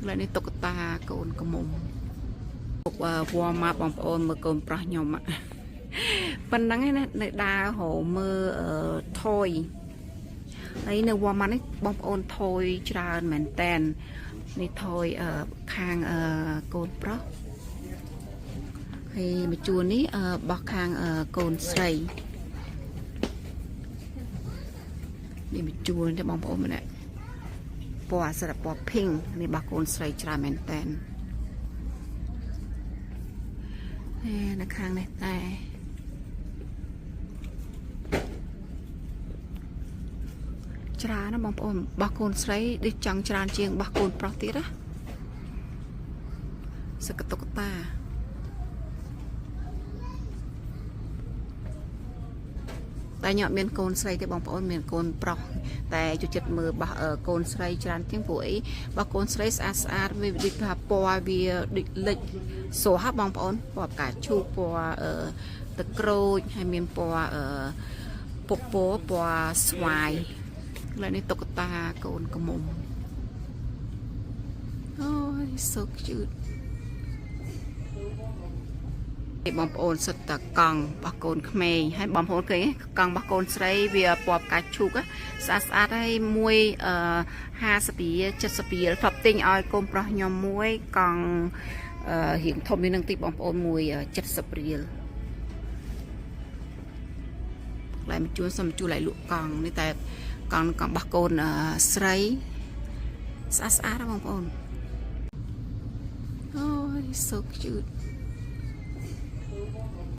កន្លែងនេះតុក្កតាកូនក្រមុំពុកវ៉មកបងប្អូនមើលកូនប្រុសខ្ញុំប៉ុណ្ណឹងឯណានៅដើររមើល toy ហើយនៅ Walmart នេះបងប្អូន toy ច្រើនមែនតែននេះ toy ខាងកូនប្រុសហើយមួយជួរនេះបោះខាងកូនស្រីនេះមួយជួរនេះបងប្អូនម្នាក់ពណ៌សិរពណ៌ pink នេះបោះកូនស្រីច្រើនមែនតែននៅខាងនេះតែច្រើនណាបងប្អូនបោះកូនស្រីដូចចង់ច្រើនជាងបោះកូនប្រុសទៀតណាសកតុកតាតែខ្ញុំអត់មានកូនស្រីទេបងប្អូនមានកូនប្រុសតែចូលចិត្តមើលបោះកូនស្រីច្រើនជាងព្រោះអីបោះកូនស្រីស្អាតស្អាតវាដូចថាពណ៌វាដូចលិចស្រស់ហ่ะបងប្អូនពណ៌ផ្កាឈូកពណ៌ទឹកក្រូចហើយមានពណ៌ពពពណ៌ស្វាយកន្លែងនេះតុក្កតាកូនក្រមុំអូយ so cute បងប្អូនសិតតកង់របស់កូនក្មេងហើយបងប្អូនឃើញកង់របស់កូនស្រីវាពណ៌ផ្កាឈូកស្អាតស្អាតហើយមួយ50រៀល70រៀលធ្លាប់ទិញឲ្យកូនប្រុសខ្ញុំមួយកង់រៀងធំនេះនឹងតិចបងប្អូនមួយ70រៀលកន្លែងជួលសុំជួលឲ្យលក់កង់នេះតែកង់កង់របស់កូនស្រីស្អាតស្អាតណាបងប្អូនអូយ so cute.